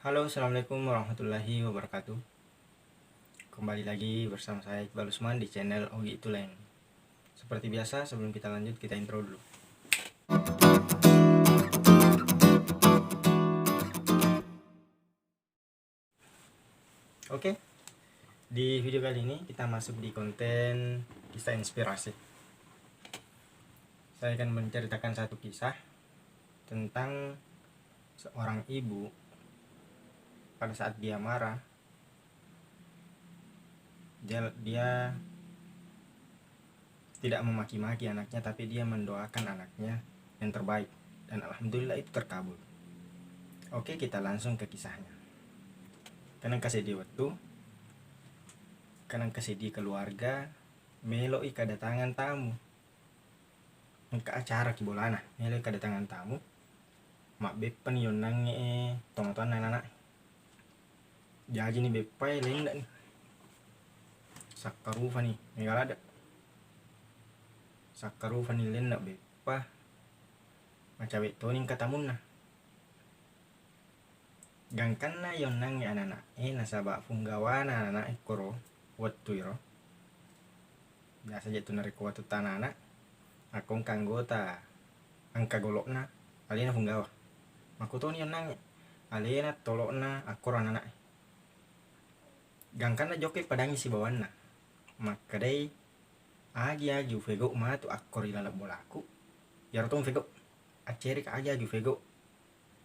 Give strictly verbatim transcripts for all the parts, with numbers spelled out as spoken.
Halo, assalamualaikum warahmatullahi wabarakatuh. Kembali lagi bersama saya Iqbal Usman di channel Ogi Tuleng. Seperti biasa, sebelum kita lanjut, kita intro dulu. Oke, di video kali ini kita masuk di konten kisah inspirasi. Saya akan menceritakan satu kisah tentang seorang ibu pada saat dia marah, dia, dia tidak memaki-maki anaknya, tapi dia mendoakan anaknya yang terbaik. Dan alhamdulillah itu terkabul. Oke, kita langsung ke kisahnya. Kenang kaseddi wettu, kenang kaseddi keluarga, melo'i kedatangan tamu. Engka acara ki bolana, melo'i kedatangan tamu. Mabbeppani yonnangnge tomatoanna anak-anak. Jajini beppae, lenne'ni. Sakkarufani, mega ladde'. Sakkarufani lenne' beppa. Macawe' toni engka tamunna. Gangkanna yonnangnge anak-anak e, nasaba' punggawana anak-anak e koro wettu iro. Biasa je' tu narekko wettu tana anak, akko engka anggota engka golo'na, alena punggawa. Makkutoni yonnangnge, alena tolo'na akkoro anak-anak e. Gangkanna jokkai padangngi sibawanna, makkedai, "Agi-agi ufegau' matu akkoro ilaleng bolaku, iyaro tong ufegau'. Accerika, agi-agi ufegau',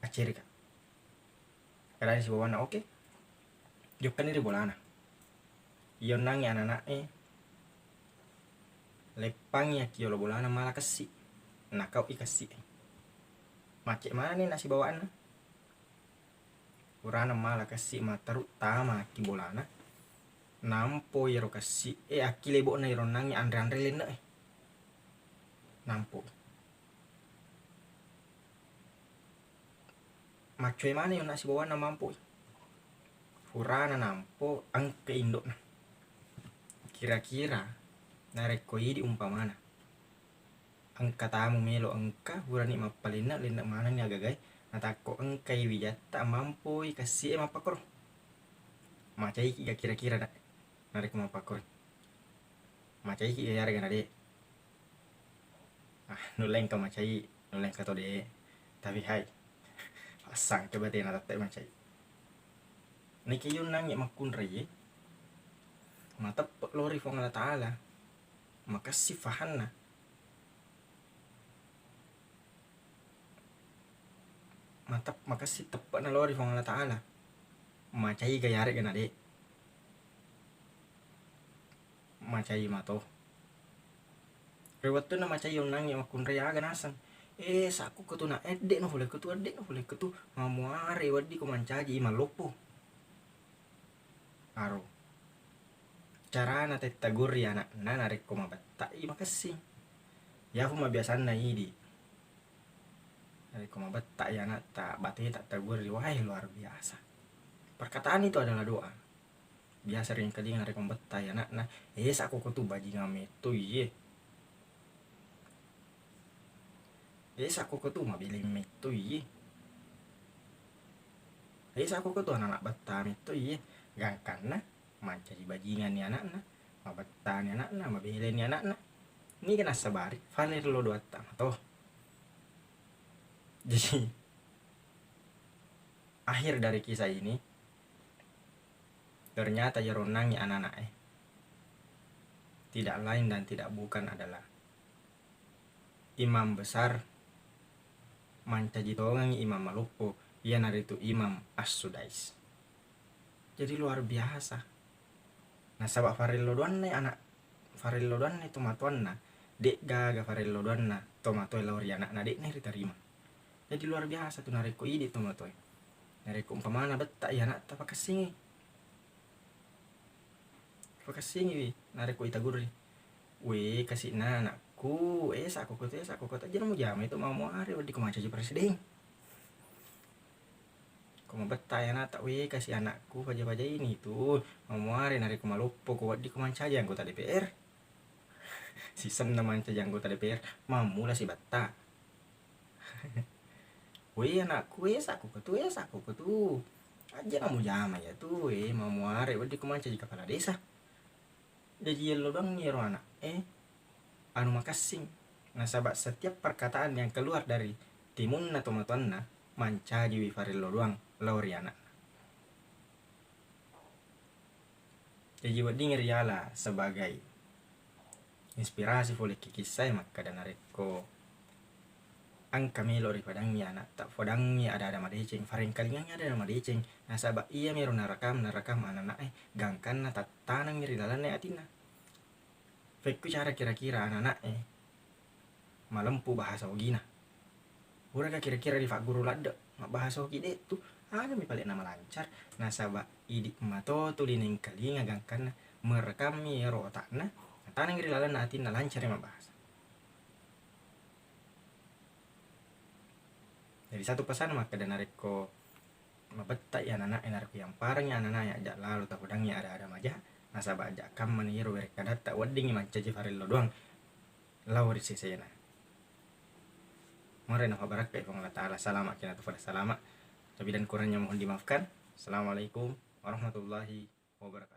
accerika." Kadani sibawanna, "Oke." Jokkani ri bolana. Iyonnangngi anak-anak e, leppangngi akki yolo bolana mala kessi'. Nakau'i kessi' e. Macce' manenni anak sibawanna. Purana mala kessi' matteru' tama akki bolana. Nampo iyaro kessi' e akki lebo'na ironnangngi anre-anre lenne' e. Nampo. Maccoe maneng yonna' sibawanna mampoi. Purana nampo engka indo'na. Kira-kira narekko idi' umpamana engka tamu melo engka, purani mappalenna', lenna' manenni agagae, natakko engkai wijatta mampoi kessi' e mappakkoro. Macaiki ga kira-kira na-, narekko mappakkoro? Macaiki ga yarega na de'? Ah, nulle engka macai, nulle engka to de'. Tapi hai, passangke batena tette' macai. Nake yonnangnge makkunrai e, mateppe' lao ri Puang Allah Ta'ala, makessing fahanna. Matep-, makessing teppe'na lao ri Puang Allah Ta'ala. Macai ga yarega na de'? Macai mato. Ri wettunna macai yonnangnge makkunrai aga naseng, "Eh, sakku ketu na edde' no pole ketu, edde' no pole ketu, mamuare weddiko mancaji imang loppo." Aro. Carana tettagurri ana'na narekko mabetta'i makessing. Yafu mabiasanna idi'. Narekko mabetta'i ana'ta, bateta tagurri, wah, luar biasa. Perkataan itu adalah doa. Biasa riengkalinga narekko mabetta'i ana'na, "Eh, sakko ketu bajingang metto iye." Eh, sakko ketu mabeleng metto iye. Eh, sakko ketu anana' betta metto iye. Gangkanna mancaji bajinganni ana'na, mabettani ana'na, mabeleni ana'na. Niga nassabari, farello doatta mato. Jadi, akhir dari kisah ini, ternyata iyaro onnangnge anana' e tidak lain dan tidak bukan adalah imam besar mancaji tongengngi imam maloppo, iyanaritu Imam As-Sudais. Jadi luar biasa. Nasaba' farello doanna ana', farello doanna tomatoanna, de'gaga farello doanna tomatoe lao ri ana'na, de'na ritarima. Jadi luar biasa tu narekko idi' tomatoe. Narekko umpamana betta'i ana'ta, pakessingi. Pakessingiwi narekko itagurri. "We, kasi'na anakku, eh, sakko ketu, eh, sakko ketu, ajana mujama itu mamuare weddiko mancaji presiden." Ko mabetta'i ana'ta, "We, kasi' anakku, paja-pajaini tu, mamuare narekko maloppoko weddiko mancaji anggota D P R." Sisenna mancaji anggota D P R, mammula sibetta. "We, anakku, eh, sakko ketu, eh, sakko ketu, Ajana mujama iyatu e, mamuare wedding ko mancaji kepala desa. Jaji yello doang iyaro anak e anu makessing, nasaba setiap perkataan yang keluar dari timunna tomatoanna mancajiwi farello doang lao ri anakna. Jaji wedding riala sebagai inspirasi fole ki kissae makkeda narekko engka melo ripadangngi anakta, fodangngi ada-ada madeceng, farengkalingangngi ada-ada madeceng, nasaba iyamiro narekam, narekam anana'e gangkanna tattanengngi ri lalenna atinna. Fekku cara kira-kira anana'e malempu bahasa ogina. Puraga kira-kira rifagguru ladde mabbahasa ogi, de tu. Agami pale namalancar, nasaba idi mato tuli nengkalinga gangkanna merekammi ero otakna, natanengngi ri lalenna atinna, lancari mabbahasa. Jadi satu pesan makkeda narekko mabettai anana'e, narekko yamparengngi anana'e, aja lalo tapodangngi ada-ada maja, nasaba aja kammani ero werekkadatta weddingngi mancaji farello doang lao ri sesena. Muare nafabarakkai Puang Allah Ta'ala, salama kena tu pada salama. Lebih dan kurangnya mohon dimaafkan. Assalamualaikum warahmatullahi wabarakatuh.